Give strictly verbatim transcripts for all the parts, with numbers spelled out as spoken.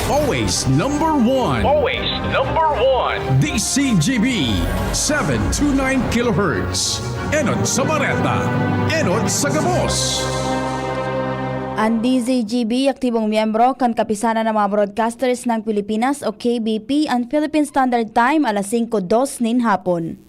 Always number one. Always number one. D C G B, seven two nine kilohertz. Enot sa bareta, enot sa gabos. An D Z G B, aktibong miyembro kan Kapisanan ng mga Broadcasters ng Pilipinas o K B P, an Philippine Standard Time, alas singko dos nin hapon.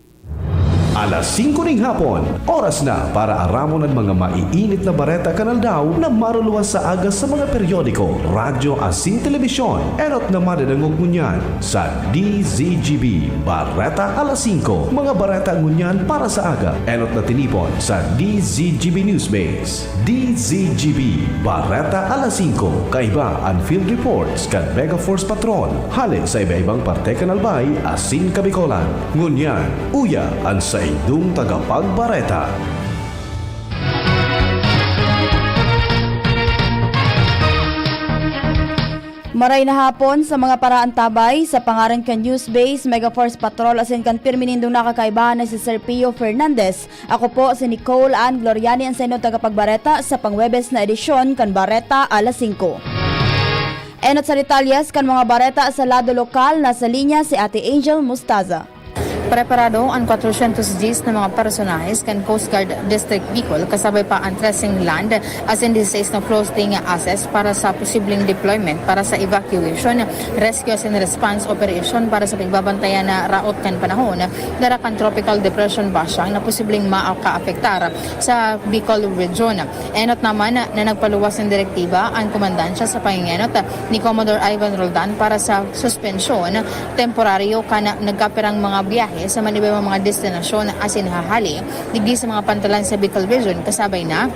Alas singko ning hapon, oras na para aramon an mga maiinit na bareta kan aldaw na maruluwas sa aga sa mga periodiko, radyo asin telebisyon. Enot na madadangog ngunyan sa D Z G B Bareta Alas singko. Mga bareta ngunyan para sa aga, enot na tinipon sa D Z G B Newsbase. D Z G B Bareta Alas singko, kaiba an field reports kan Mega Force Patrol hale sa iba-ibang parte kan Albay asin Kabicolan. Ngunyan, uya an saindong tagapagbareta. Maray na hapon sa mga paraantabay, sa pangaran kan Newsbase, Mega Force Patrol asin kan pirmi nindong nakakaibahan na si Sir Pio Fernandez. Ako po si Nicole Ann Gloriani, an saindong tagapagbareta sa pang-Huwebes na edisyon kan Bareta Alas singko. Enot sa detalyes kan mga bareta sa lado lokal, nasa linya si Ate Angel Mustaza. Preparado an kwatrosyentos diyes na mga personahes kan Coast Guard District Bicol, kasabay pa an trese land asin diseseis na floating assets para sa posibleng deployment para sa evacuation, rescue asin response operation para sa pagbabantayan na raot kan panahon, dara kan Tropical Depression Bashang na posibleng makaapektar sa Bicol Region. Enot naman na nagpaluwas nin direktiba an komandansya sa pangengenot ni Commodore Ivan Roldan para sa suspensyon temporaryo kan nagkapirang mga biyahe sa man-iba mga destinasyon asin hahali digdi sa mga pantalan sa Bicol Region, kasabay na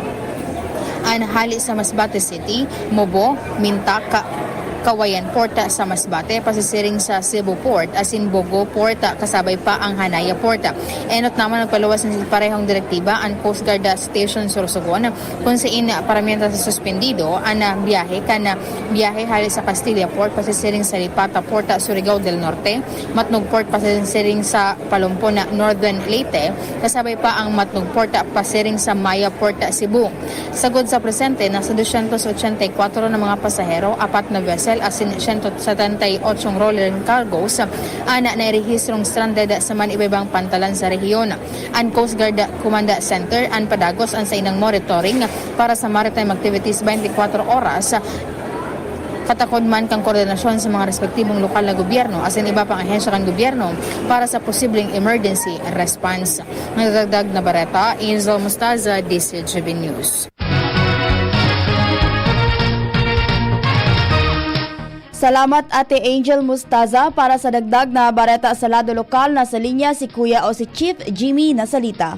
an hali sa Masbate City, Mobo, Mintak, Kawayan Port sa Masbate, pasisiring sa Cebu Port asin Bogo Port, kasabay pa ang Hanaya Port. Enot naman nagpaluwas nin parehong direktiba an Coast Guard Station Sorsogon, kun sain paramiyan ta sa suspendido an, ah, biyahe kan, ah, biyahe hale sa Castilla Port pasisiring sa Lipata Port, ah, Surigao del Norte, Matnog Port pasisiring sa Palompon, ah, Northern Leyte, kasabay pa ang Matnog Port, ah, pasiring sa Maya Port, ah, Cebu. Sagkod sa presente, nasa dosyentos otsenta y kwatro na mga pasahero, apat na vessel asin sento setenta y ocho rolling cargos an nairehistrong stranded sa man-iba-ibang pantalan sa rehiyon. An Coast Guard Command Center an padagos an saindang monitoring para sa maritime activities twenty-four oras, katakod man kan koordinasyon sa mga respektibong lokal na gobyerno asin iba pang ahensya kan gobyerno para sa posibleng emergency response. Nagdagdag na bareta, Angel Mustaza, D Z G B News. Salamat, Ate Angel Mustaza. Para sa dagdag na bareta sa lado lokal, nasa linya si Kuya o si Chief Jimmy Nasalita.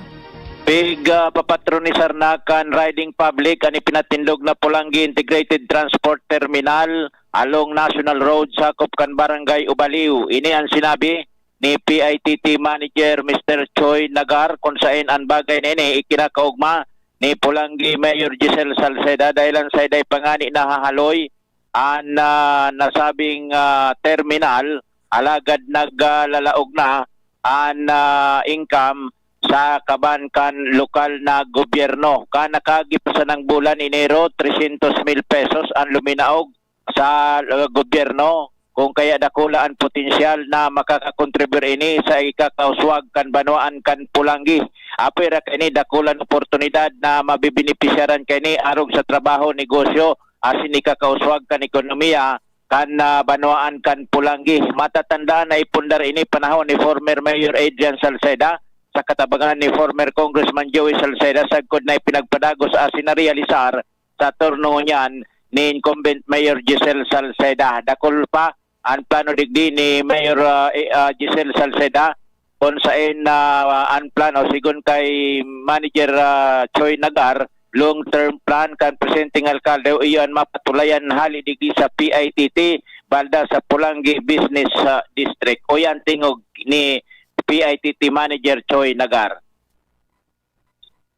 Pig, ah, papatronisar na kan riding public an ipinatindog na Polangui Integrated Transport Terminal along National Road, sakop kan Barangay Ubaliw. Ini an sinabi ni P I T T Manager Mister Choi Nagar, kun saen an bagay na ini ikinakaogma ni Polangui Mayor Giselle Salceda, dahelan sa iday pa ngani nahahaloy an, ah, nasabing, ah, terminal, alagad nag, ah, lalaog na an, ah, income sa kaban kan lokal na gobyerno. Kan nakaagi pa sanang bulan Enero, trescientos mil pesos an luminaog sa, ah, gobyerno. Kung kaya dakula an potensyal na makakakontribur ini sa ikakauswag kan banwaan kan Polangui. Apwera kaini, dakulang oportunidad na mabebenepisyaran kaini arog sa trabaho, negosyo, asin ikakauswag kan ekonomiya kan, ah, banwaan kan Polangui. Matatandaan na ipundar ini panahon ni former Mayor Adrian Salceda sa katabangan ni former Congressman Joey Salceda, sagkod na ipinagpadagos asin narealisar sa turno niyan ni incumbent Mayor Giselle Salceda. Dakul pa an plano digdi ni Mayor, ah, eh, ah, Giselle Salceda, kun saen na, ah, an plano, sigon kay Manager, ah, Choi Nagar, long-term plan kan presenteng alkalde o iyo an mapatulayan hali digdi sa P I T T, balda sa Polangui Business, ah, District. Uya an tingog ni P I T T Manager Choi Nagar.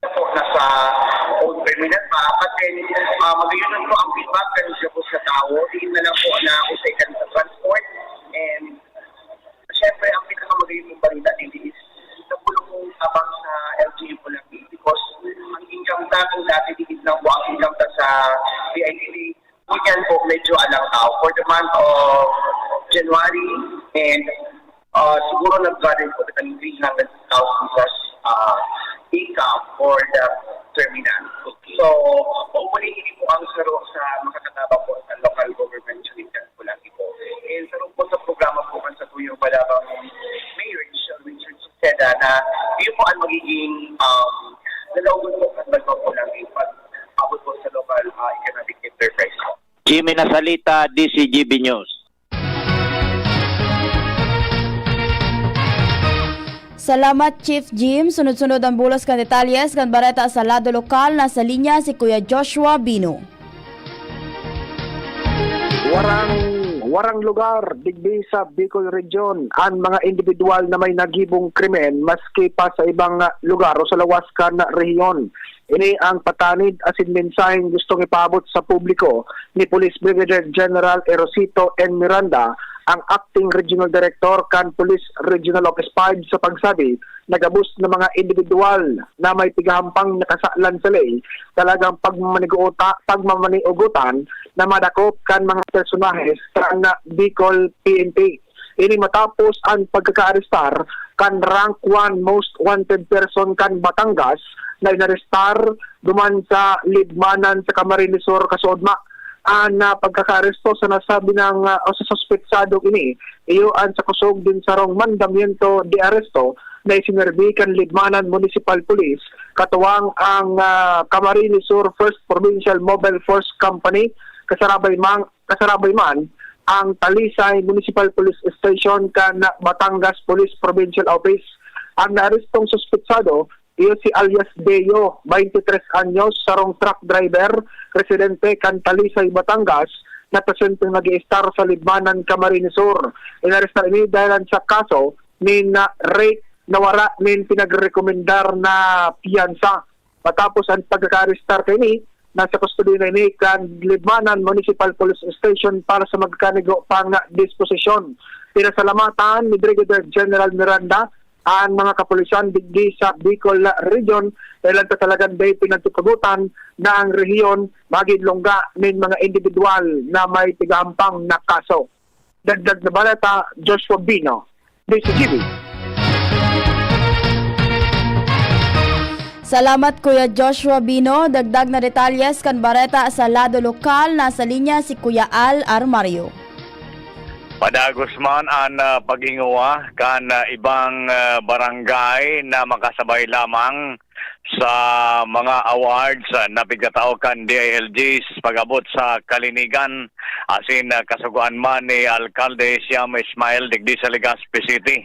Po, nasa old terminal pa. But then, ah, magayon lang po ang feedback kan gabos na tawo. Diin na lang po na usay kan sa transport. And, syempre, ang pinakamagayon pong balita dito is napulo pong tabang sa L G U po lang, because ang income tax dati, dikit lang po ang income tax sa P I T T. Ganyan po, medyo alang tao. For the month of January, and uh, siguro nag-gather po ng three hundred thousand plus uh, income for the terminal. Okay. So, hopefully, hindi po ang saro sa makakatabang po sa local government unit ng Pulangi po. And saro po sa programa po kan sa Tuyo Balabang Mayor, Richard Suceda, na yun po ang magiging um, lalawgan po ng Balbang Pulangi pag abot po sa local uh, economic enterprise po. Jimmy Nasalita, D C G B News. Salamat, Chief Jim. Sunod-sunod ang bulos kan detalyes kan bareta sa lado lokal. Nasa linya si Kuya Joshua Bino. Warang, warang lugar digdi sa Bicol Region an mga indibidwal na may nagibong krimen maski pa sa ibang lugar o sa lawas kan rehiyon. Ini ang patanid asin mensaheng gustong ipaabot sa publiko ni Police Brigadier General Erosito N. Miranda, ang Acting Regional Director kan Police Regional Office five, sa pagsabi na gabos na mga indibidwal na may pigahampang na kasalan sa ley talagang pagmamaniuguta, pagmamaniugutan na madakop kan mga personahes kan Bicol P N P. Ini matapos an pagkakaarestar kan rank one most wanted person kan Batangas na inarestar duman sa Libmanan sa Camarines Sur, kasuodma. An ah, pagkakaaresto sa nasabi ng ah, o sa suspetsadong ini, iyo an sa kusog din sarong mandamiento de arresto na isinerbi kan Libmanan Municipal Police, katuwang ang ah, Camarines Sur First Provincial Mobile Force Company, kasarabay mang kasarabay man ang Talisay Municipal Police Station kan Batangas Police Provincial Office. Ang naarestong suspetsado iyo si alias Deo, twenty-three anyos, sarong truck driver, residente kan Talisay, Batangas, na presumptong nag-iistar sa Libmanan, Camarines Sur. Inarestar ini dahilan sa kaso nin rape na wara nin pinagrekomendar na piyansa. Matapos an pagkakaarestar kaini, nasa kustodiya na ini kan Libmanan Municipal Police Station para sa magkanigo pang disposisyon. Pinasalamatan ni Brigadier General Miranda an mga kapulisan digdi sa Bicol Region, dahil ang kasalagan day pinagtutugutan na ang rehiyon magin lungga nin mga indibidwal na may pigahampang na kaso. Dagdag na baleta, Joshua Bino, D C G B. Salamat, Kuya Joshua Bino. Dagdag na detalyes kan bareta sa lado lokal, nasa linya si Kuya Al Armario. Padagos man an ah, paghingowa kan ah, ibang ah, barangay na makasabay lamang sa mga awards ah, na pigkatao kan D I L G sa pag-abot sa kalinigan asin ah, kasugoan man ni Alkalde Siam Ismail digdi sa Legazpi City.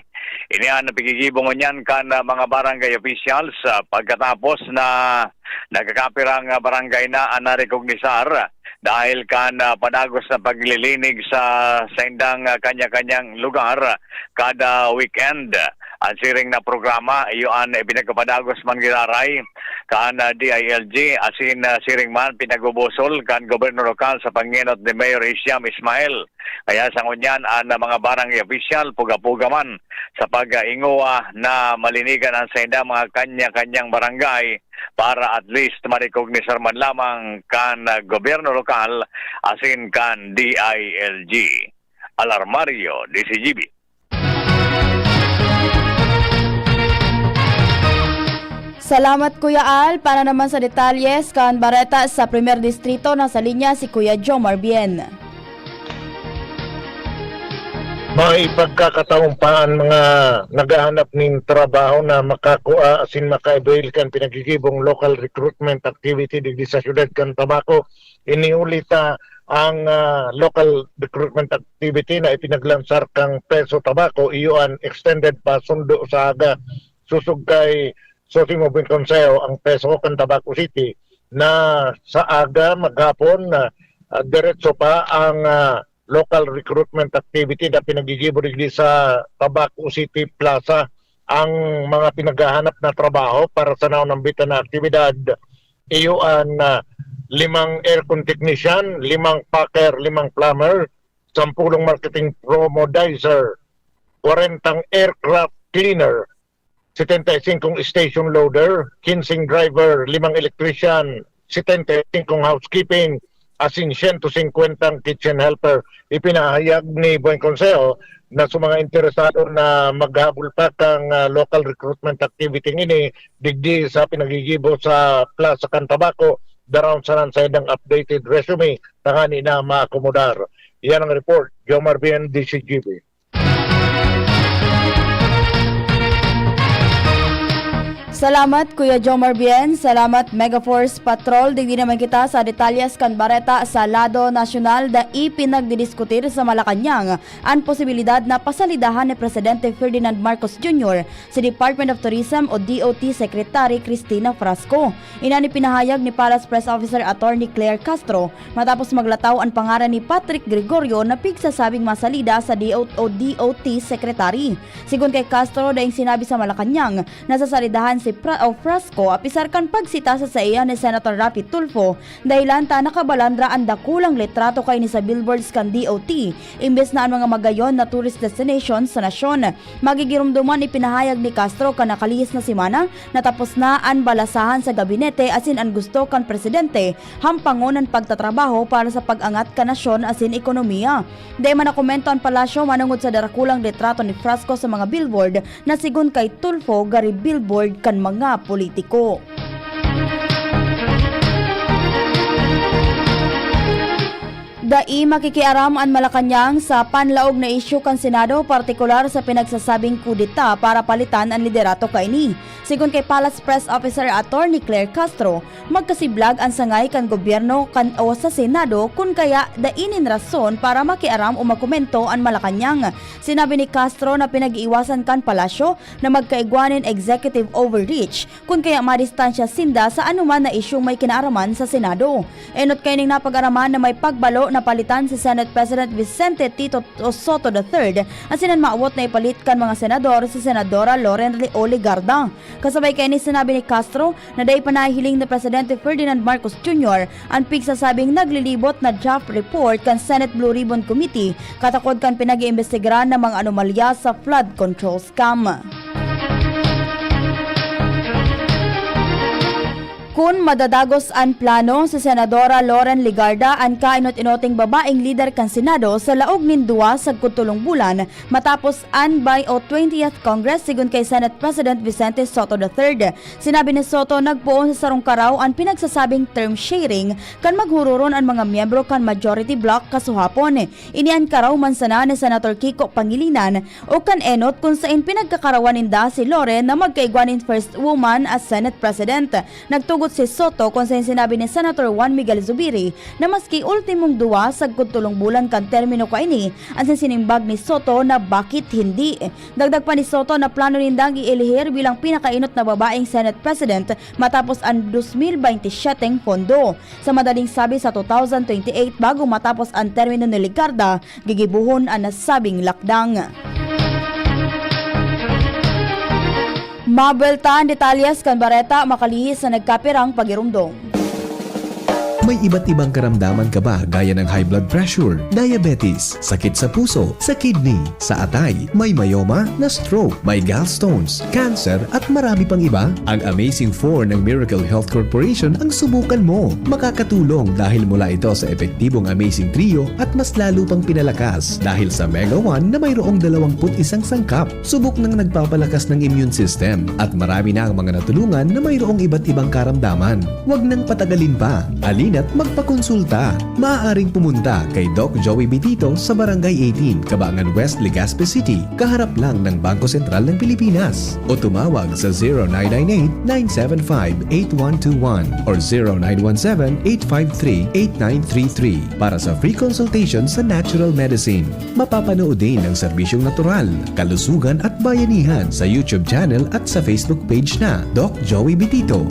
Ini an pigigibo ngunyan kan ah, mga barangay officials ah, pagkatapos na nagkakapirang ah, barangay na an narekognisar dahil kan ah, padagos na paglilinig sa saindang ah, kanya-kanyang lugar kada weekend. An siring na programa iyo an ipinagpapadagos man giraray kan ah, D I L G asin ah, siring man pinagubusol kan gobyerno lokal sa pangenot ni Mayor Hisham Ismail. Kaya sa ngunyan an ah, mga barangay opisyal puga-puga man sa pag-ingowa na malinigan an saindang mga kanya-kanyang barangay para at least marikognisar man lamang kan ah, gobyerno lokal asin kan D I L G. Alarmario, D C G B. Salamat, Kuya Al. Para naman sa detalyes kan bareta sa Primer Distrito, nasa linya si Kuya Jomar Bien. May pagkakataon pa an mga naghahanap nin trabaho na makakua asin maka-avail kan pinagigibong local recruitment activity digdi sa siyudad kan Tabaco. Iniuli ta ang ah, local recruitment activity na ipinaglansar kan PESO Tabaco, iyo an extended pa sundo sa aga. Sosog kay Sosimo Buenconsejo, ang PESO kan Tabaco City, na sa aga, maghapon, ah, diretso pa ang ah, local recruitment activity na pinagigibo digdi sa Tabaco City Plaza. Ang mga pinaghahanap na trabaho para sa naunambitan na aktibidad, iyo an ah, limang aircon technician, limang packer, limang plumber, sampulong marketing promodizer, kwarentang aircraft cleaner, setenta y cinco station loader, kinsing driver, limang electrician, setenta y cinco housekeeping, asin siyento singkwenta kitchen helper. Ipinahayag ni Boying Consejo na sa mga interesado na maghabol pa kan, ah, local recruitment activity ngini digdi sa pinagigibo sa Plaza kan Tabaco, daraon sana an saindang updated resume tangani na maakomodar. Yan ang report, Jomar Bien, D C G B. Salamat, Kuya Jomar Bien. Salamat, Megaforce Patrol. Digdi naman kita sa detalyes kan bareta sa lado nasyonal. Dai pinagdidiskutir sa Malacañang an posibilidad na pasalidahan ni Presidente Ferdinand Marcos Junior si Department of Tourism o D O T Secretary Cristina Frasco. Ini an ipinahayag ni Palace Press Officer Attorney Claire Castro matapos maglataw an pangaran ni Patrick Gregorio na pigsasabing masalida sa D O T o D O T Secretary. Sigon kay Castro, daing sinabi sa Malacañang na sasalidahan si Fra- o Frasco apisar kan pagsita sa saiya ni Senator Raffy Tulfo, dahilan ta nakabalandra an dakulang litrato kaini sa billboards kan D O T, imbes na an mga magayon na tourist destination sa nasyon. Magigiromdoman, ipinahayag ni Castro kan nakalihis na semana na tapos na an balasahan sa gabinete asin an gusto kan presidente hampangon an pagtatrabaho para sa pag-angat kan nasyon asin ekonomiya. Dai man nakomento an palasyo manongod sa darakulang litrato ni Frasco sa mga billboard na sigon kay Tulfo gari billboard kan mga politiko. Dai makikiaram an Malacañang sa panlaog na isyu kan Senado, partikular sa pinagsasabing kudeta para palitan an liderato kaini. Sigon kay Palace Press Officer Attorney Claire Castro, magkasiblag an sangay kan gobyerno kan o sa Senado, kun kaya dai nin rason para makiaram o magkomento an Malacañang. Sinabi ni Castro na pinag-iiwasan kan palasyo na magkaigwa nin executive overreach kun kaya madistansya sinda sa anoman na isyung may kinaaraman sa Senado. Enot kaining napag-araman na may pagbalo na palitan si Senate President Vicente Tito Soto the third asin an maawot na ipalit kan mga senador si Senadora Loren Legarda. Kasabay kaini, sinabi ni Castro na dai pa nahihiling ni Presidente Ferdinand Marcos Junior an pigsasabing naglilibot na draft report kan Senate Blue Ribbon Committee katakod kan pinag-iimbestigaran na mga anomalya sa flood control scam. Kun madadagos an plano, si Senadora Loren Legarda an kainot-inoting babaeng lider kan Senado sa laog nin duwa sagkod tolong bulan matapos an Bay o twentieth Congress, sigon kay Senate President Vicente Soto the third. Sinabi ni Soto, nagpoon sa sarong karaw an pinagsasabing term sharing kan maghururon an mga miyembro kan majority bloc kasuhapon. Ini an karaw man sana ni Senator Kiko Pangilinan o kan enot kun saen pinagkakarawan ninda si Loren na magkaigwa nin first woman as Senate President. Nagtugot si Soto kun saen sinabi ni Senator Juan Miguel Zubiri na maski ultimong duwa sagkod tolong bulan kan termino kaini, an sinimbag ni Soto na bakit hindi. Dagdag pa ni Soto na plano nindang ielehir bilang pinakainot na babaeng Senate President matapos an dos mil bentisiete pondo. Sa madaling sabi, sa two thousand twenty-eight, bago matapos an termino ni Legarda, gigibohon an nasabing lakdang. Mabuelta an detalyes kan bareta makalihis sa nagkapirang pagiromdom. May iba't ibang karamdaman ka ba, gaya ng high blood pressure, diabetes, sakit sa puso, sa kidney, sa atay, may myoma, na stroke, may gallstones, cancer, at marami pang iba? Ang Amazing four ng Miracle Health Corporation ang subukan mo. Makakatulong dahil mula ito sa epektibong Amazing Trio at mas lalo pang pinalakas dahil sa Mega One na mayroong dalawang put isang sangkap. Subok ng nagpapalakas ng immune system at marami na ang mga natulungan na mayroong iba't ibang karamdaman. Huwag nang patagalin pa. Halina't magpakonsulta. Maaaring pumunta kay Doc Joey Bitito sa Barangay eighteen, Cabangan West, Legazpi City, kaharap lang ng Bangko Sentral ng Pilipinas. O tumawag sa zero nine nine eight, nine seven five, eight one two one or zero nine one seven, eight five three, eight nine three three para sa free consultation sa natural medicine. Mapapanood din ang serbisyong natural, kalusugan at bayanihan sa YouTube channel at sa Facebook page na Doc Joey Bitito.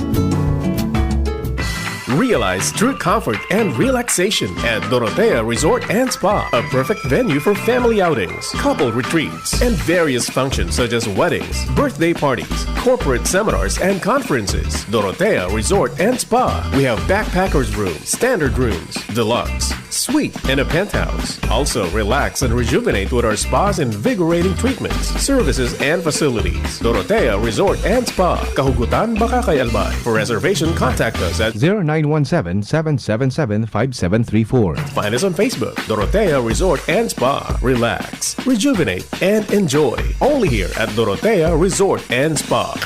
Realize true comfort and relaxation at Dorotea Resort and Spa, a perfect venue for family outings, couple retreats, and various functions such as weddings, birthday parties, corporate seminars, and conferences. Dorotea Resort and Spa. We have backpackers room, standard rooms, deluxe, Suite and a penthouse. Also, relax and rejuvenate with our spa's invigorating treatments, services, and facilities. Dorotea Resort and Spa. Kahugutan, Bacacay, Albay. For reservation, contact us at zero nine one seven, seven seven seven, five seven three four. Find us on Facebook, Dorotea Resort and Spa. Relax, rejuvenate, and enjoy. Only here at Dorotea Resort and Spa.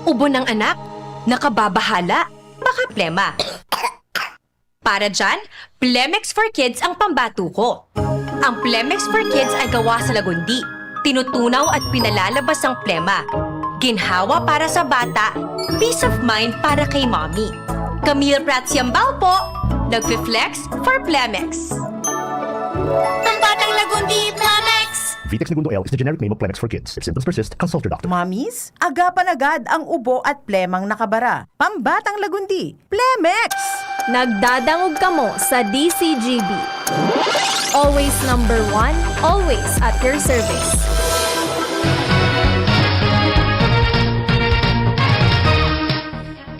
Ubo ng anak? Nakababahala? Baka plema. Para dyan, Plemex for Kids ang pambato ko. Ang Plemex for Kids ay gawa sa lagundi. Tinutunaw at pinalalabas ang plema. Ginhawa para sa bata, peace of mind para kay mommy. Camille Prats Yambao po, nagfi-flex for Plemex. Ang batang lagundi, Plemex! Vitex Negundo L is the generic name of Plemex for kids. If symptoms persist, consult your doctor. Mamis, aga pa nagad ang ubo at plemang nakabara. Pambatang lagundi, Plemex! Nagdadangog kamo sa D C G B. Always number one, always at your service.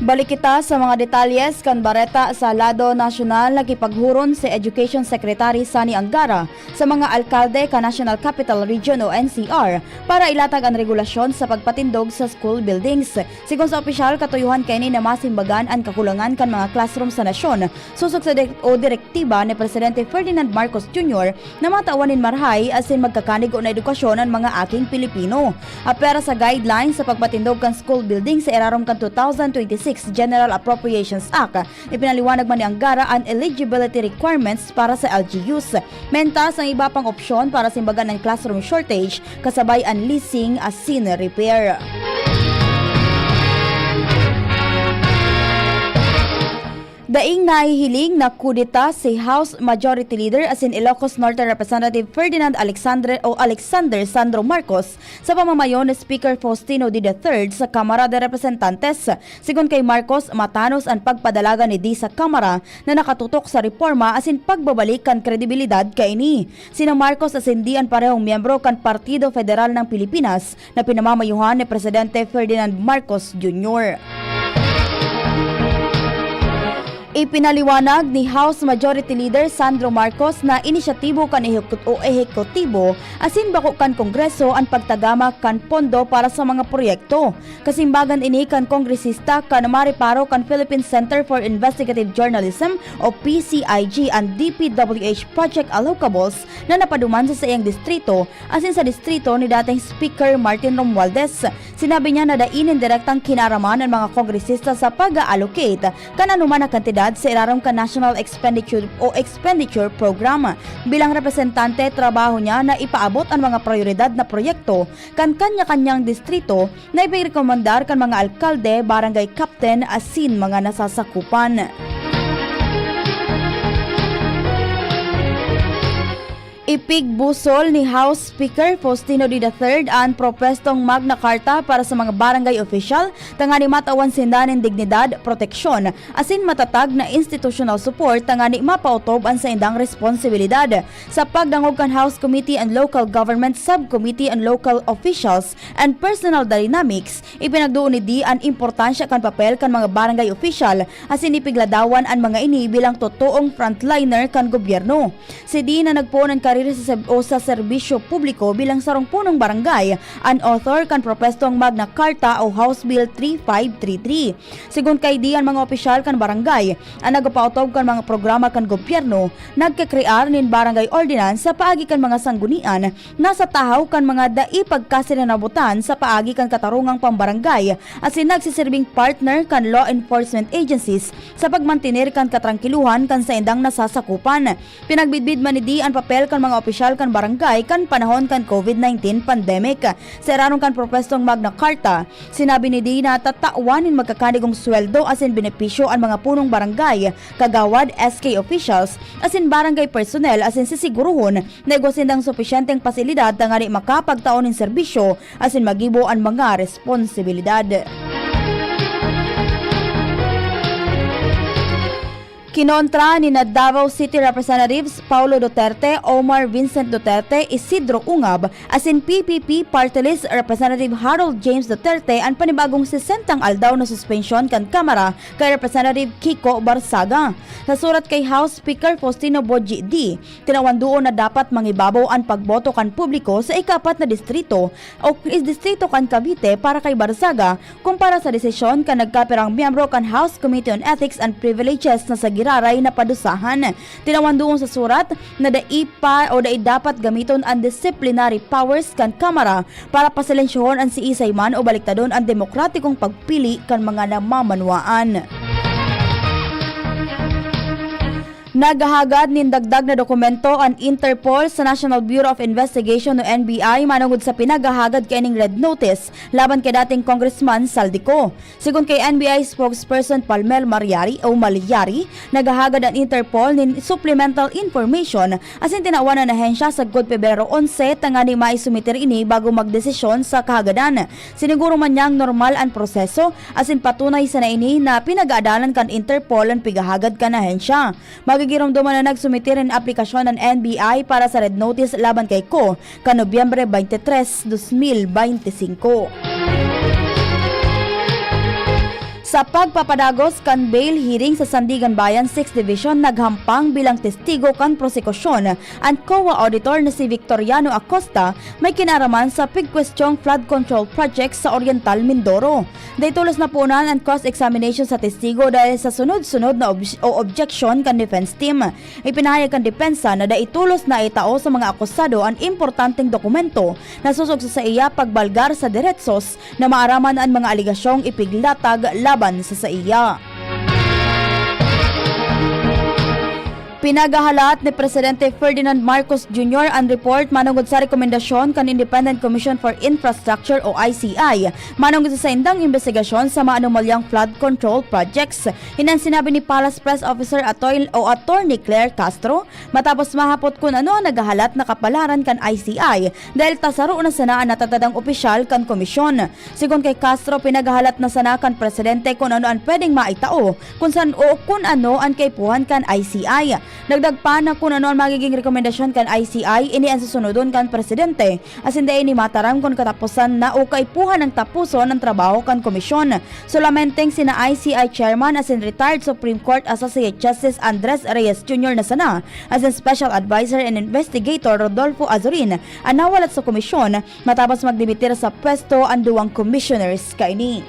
Balik kita sa mga detalyes kan bareta sa lado nasyonal. Nakipaghuron si Education Secretary Sonny Angara sa mga alkalde kan National Capital Region o N C R para ilatag an regulasyon sa pagpatindog sa school buildings. Sigon sa opisyal, katuyohan kaini na masimbagan an kakulangan kan mga classroom sa nasyon, sosog sa direk- o direktiba ni Presidente Ferdinand Marcos Junior na matawan nin marahay asin magkakanigo na edukasyon an mga aking Pilipino. Apwera sa guidelines sa pagpatindog kan school building sa irarom kan two thousand twenty-six General Appropriations Act, ipinaliwanag man ni Angara an eligibility requirements para sa L G Us. Mentas ang iba pang opsyon para simbagan an classroom shortage, kasabay an leasing asin repair. Daing nahihiling na kudeta si House Majority Leader asin Ilocos Norte Representative Ferdinand Alexandre o Alexander Sandro Marcos sa pamamayo ni Speaker Faustino D the third sa Kamara de Representantes. Sigon kay Marcos, matanos an pagpadalagan ni D sa Kamara na nakatutok sa reporma asin pagbabalik kan kredibilidad kaini. Sina Marcos asin D an parehong miyembro kan Partido Federal ng Pilipinas na pinamamayuhan ni Presidente Ferdinand Marcos Junior. Ipinaliwanag ni House Majority Leader Sandro Marcos na inisyatibo kan ehekut- o ehekutibo asin bako kan Kongreso an pagtagama kan pondo para sa mga proyekto. Kasimbagan ini kan kongresista kan mareparo kan Philippine Center for Investigative Journalism o P C I G an D P W H project allocables na napaduman sa saiyang distrito asin sa distrito ni dating Speaker Martin Romualdez. Sinabi niya na dai nin direktang kinaaraman an mga kongresista sa pag-a-allocate kan anoman na kantidad sa irarom kan National Expenditure o Expenditure Program. Bilang representante, trabaho niya na ipaabot an mga prayoridad na proyekto kan kanya-kanyang distrito na ipinagrekomendar kan mga alkalde, barangay captain asin mga nasasakupan. Ipigbusol ni House Speaker Faustino D the third an propwestong Magna Carta para sa mga barangay opisyal tangani matawan sinda nin dignidad, proteksyon, asin matatag na institutional support tangani mapaotob an saindang responsibilidad. Sa pagdangog kan House Committee on Local Government Subcommittee on Local Officials and Personal Dynamics, ipinagduon ni D an importansya kan papel kan mga barangay opisyal asin ipigladawan an mga ini bilang totoong frontliner kan gobyerno. Si D na nagpoon an karera sa seb- o sa serbisyo publiko bilang sarong punong barangay, an author kan propwestong Magna Carta o House Bill three five three three. Sigon kay D an mga opisyal kan barangay, an nagapaotob kan mga programa kan gobyerno, nagkakrear nin barangay ordinance sa paagi kan mga sanggunian na sa tahaw kan mga dai pagkasinasabotan sa paagi kan katarungang pambarangay asin nagsiserbing partner kan law enforcement agencies sa pagmantener kan katrangkilohan kan saindang nasasakupan. Pinagbidbid man ni D an papel kan mga opisyal kan barangay kan panahon kan COVID nineteen pandemic. Sa irarom kan propwestong Magna Carta, sinabi ni D na tatawan nin magkakanigong sweldo asin benepisyo an mga punong barangay, kagawad, S K officials, asin barangay personnel asin sisiguruhon na igwa sindang supisyenteng pasilidad tangani makapagtao nin serbisyo asin magibo an mga responsibilidad. Kinontra ni na Davao City Representatives Paulo Duterte, Omar Vincent Duterte, Isidro Ungab, asin P P P Party List Representative Harold James Duterte an panibagong sesentang aldaw na suspensyon kan Kamara kay Representative Kiko Barzaga. Sa surat kay House Speaker Faustino Boji D, tinawan duon na dapat mangibabaw an pagboto kan publiko sa ikapat na distrito o is distrito kan Cavite para kay Barzaga kumpara sa desisyon kan nagkapirang miyembro kan House Committee on Ethics and Privileges na sa giraray na padusahan. Tinawan duon sa surat na dai pa o dai dapat gamiton an disciplinary powers kan Kamara para pasilensyohon an siisay man o baliktadon an demokratikong pagpili kan mga namamanwaan. Naghahagad nin dagdag na dokumento an Interpol sa National Bureau of Investigation o N B I manongod sa pinaghahagad kaining Red Notice laban kay dating Congressman Zaldy Co. Sigon kay N B I spokesperson Palmel Mariari o Maliari, naghahagad an Interpol nin supplemental information asin tinawan an ahensya sagkod Pebrero onse tangani maisumiter ini bago magdesisyon sa kahagadan. Siniguro man niyang normal an proseso asin patunay sana ini na pinag-aadalan kan Interpol an pighahagad kan ahensya. Magigiromdoman na nagsumite nin aplikasyon an N B I para sa Red Notice laban kay Co kan Nobyembre twenty-three, dos mil bente singko. Sa pagpapadagos kan bail hearing sa Sandiganbayan Sixth Division, naghampang bilang testigo kan prosekusyon an COA auditor na si Victoriano Acosta, may kinaraman sa pigkwestyong flood control project sa Oriental Mindoro. Dai tolos na punan an cross-examination sa testigo dahil sa sunod-sunod na obj-, o objeksyon kan defense team. Ipinahayag kan depensa na dai tolos na itao sa mga akusado an importanteng dokumento na sosog sa saiya pagbalgar sa deretsos na maaraman an mga alegasyong ipiglatag laban sa saiya. Pinaghahalat ni Presidente Ferdinand Marcos Junior an report manongod sa rekomendasyon kan Independent Commission for Infrastructure o I C I manongod sa saindang imbestigasyon sa mga anomalyang flood control projects. Ini an sinabi ni Palace Press Officer Atoy-, o Attorney Claire Castro matapos mahapot kun ano an naghahalat na kapalaran kan I C I dahil ta saro na sana an natatadang opisyal kan komisyon. Sigon kay Castro, pinaghahalat na sana kan presidente kun ano an pwedeng maitao, kun san o kun ano an kaipuhan kan I C I. Dagdag pa na kun ano an magiging rekomendasyon kan I C I, ini an susunodon kan presidente, asin dai ini mataram kun kataposan na o kaipuhan nang taposon an trabaho kan komisyon. Solamenteng sina I C I Chairman asin retired Supreme Court Associate Justice Andres Reyes Junior na sana, asin Special Advisor and Investigator Rodolfo Azurin an nawalat sa komisyon, matapos magdimitir sa pwesto an duwang commissioners kaini.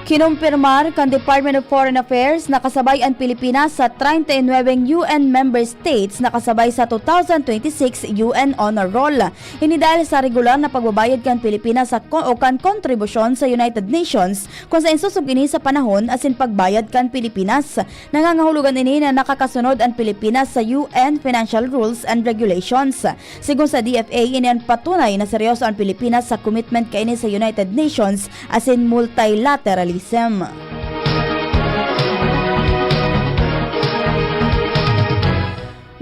Kinumpirmar kan Department of Foreign Affairs na kasabay an Pilipinas sa treinta y nueve U N member states na kasabay sa two thousand twenty-six U N Honor Roll. Ini dahil sa regular na pagbabayad kan Pilipinas sa ko-, o kan kontribusyon sa United Nations, kun saen sosog ini sa panahon asin pagbayad kan Pilipinas. Nangangahulugan ini na nakakasunod an Pilipinas sa U N financial rules and regulations. Sigon sa D F A, ini an patunay na seryoso an Pilipinas sa commitment kaini sa United Nations asin multilateralism.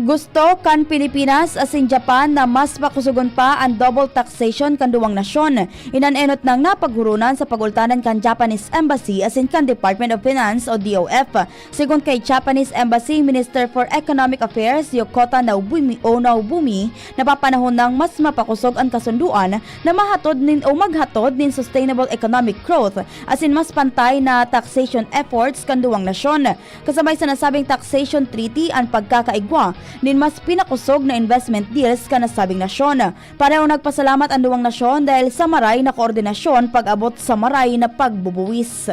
Gusto kan Pilipinas asin Japan na mas pakusogon pa an double taxation kan duwang nasyon. Iyan an enot nang napaghuronan sa pagultanan kan Japanese Embassy asin kan Department of Finance o D O F. Sigon kay Japanese Embassy Minister for Economic Affairs Yokota Naobumi, o Naobumi, napapanahon nang mas mapakosog an kasundoan na mahatod nin o maghatod nin sustainable economic growth asin mas pantay na taxation efforts kan duwang nasyon. Kasabay sa nasabing taxation treaty an pagkakaigwa nin mas pinakosog na investment deals kan nasabing nasyon. Pareho nagpasalamat an duwang nasyon dahil sa maray na koordinasyon pag-abot sa maray na pagbubuwis.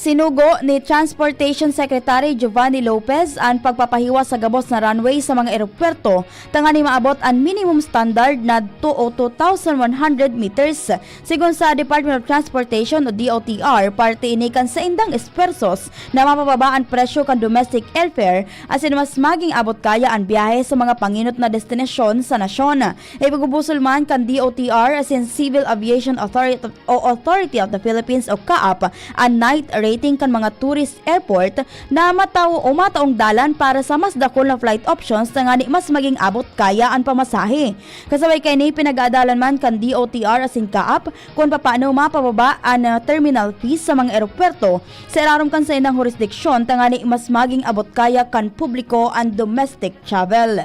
Sinugo ni Transportation Secretary Giovanni Lopez an pagpapahiwas sa gabos na runway sa mga eropwerto tanganing maabot an minimum standard na two o two thousand one hundred meters. Sigon sa Department of Transportation o D O T R, parte ini kan saindang espuwersos na mapababa an presyo kan domestic airfare asin mas maging abot kaya an biyahe sa mga pangenot na destinasyon sa nasyon. Ipagubusol man kan D O T R asin Civil Aviation Authority o Authority of the Philippines o CAAP an night operating kan mga tourist airport na matawo o mataong dalan para sa mas dakul na flight options tangani mas maging abot kaya an pamasahe. Kasabay kaini, pinag-aadalan man kan D O T R asin CAAP kun papaano mapababa an, ah, terminal fees sa mga eropuwerto sa irarom kan saindang hurisdiksyon tangani mas maging abot kaya kan publiko an domestic travel.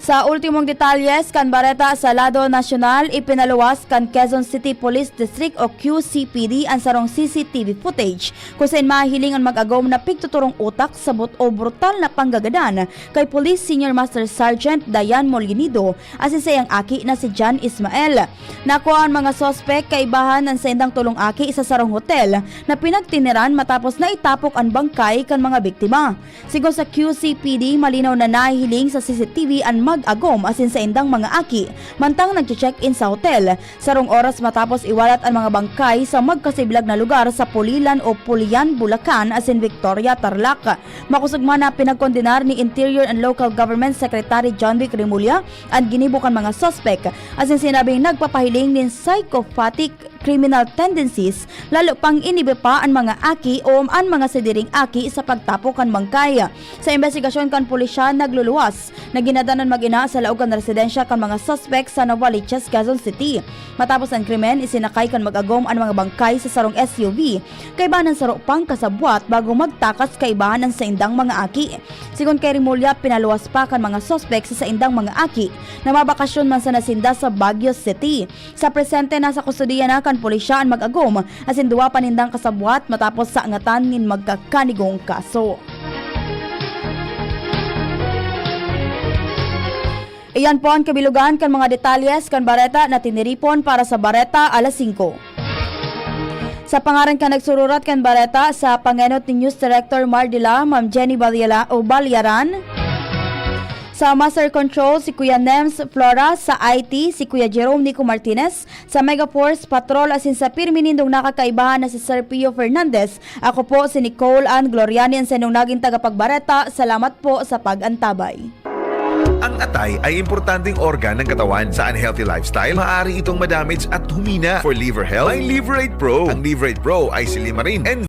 Sa ultimong detalyes kan bareta sa lado nasyonal, ipinaluwas kan Quezon City Police District o Q C P D an sarong C C T V footage kung saen mahiling an mag-agom na pigtuturong utak, sabot o brutal na panggagadan kay Police Senior Master Sergeant Dayan Molinido asin saiyang aki na si John Ismael. Nakua an mga suspek kaibahan an saindang tolong aki sa sarong hotel na pinagtiniran matapos naitapok an bangkay kan mga biktima. Sigon sa Q C P D, malinaw na nahihiling sa C C T V an mag-agom asin saindang mga aki mantang nagche-check-in sa hotel. Sarong oras matapos iwalat an mga bangkay sa magkasiblag na lugar sa Pulilan o Pulian, Bulacan asin Victoria, Tarlac. Makosog man na pinagkondenar ni Interior and Local Government Secretary John Vic Remulla an ginibo kan mga suspek asin sinabing nagpapahiling nin psychopathic criminal tendencies, lalo pang iniba pa an mga aki o an mga sadiring aki sa pagtapok kan bangkay. Sa imbestigasyon kan pulisya, nagluluwas na ginadan an mag-ina sa laog kan residensya kan mga suspek sa Novaliches, Quezon City. Matapos an krimen, isinakay kan mag-agom an mga bangkay sa sarong S U V kaiba nin saro pang kasabwat bago magtakas kaibahan an saindang mga aki. Sigon kay Remulla, pinaluwas pa kan mga suspek sa saindang mga aki na mabakasyon man sana sinda sa Baguio City. Sa presente, nasa kustodiya na kan pulisya an mag-agom asin duwa pa nindang kasabwat matapos sangatan nin magkakanigong kaso. Iyan po an kabilugan kan mga detalyes kan bareta na tiniripon para sa Bareta Alas Singko. Sa pangaran kan nagsururat kan bareta, sa pangenot ni News Director Mardila, Ma'am Jenny Balyala o Balyaran, sa Master Control, si Kuya Nems Flora, sa I T, si Kuya Jerome Nico Martinez, sa Megaforce Patrol asin sa pirmi nindong nakakaibahan na si Sir Pio Fernandez, ako po si Nicole Ann Gloriani, ang saindong naging tagapagbareta. Salamat po sa pag-antabay. Ang atay ay importanteng organ ng katawan. Sa unhealthy lifestyle, maaari itong madamage at humina. For liver health, may Liverate Pro. Ang Liverate Pro ay silimarin and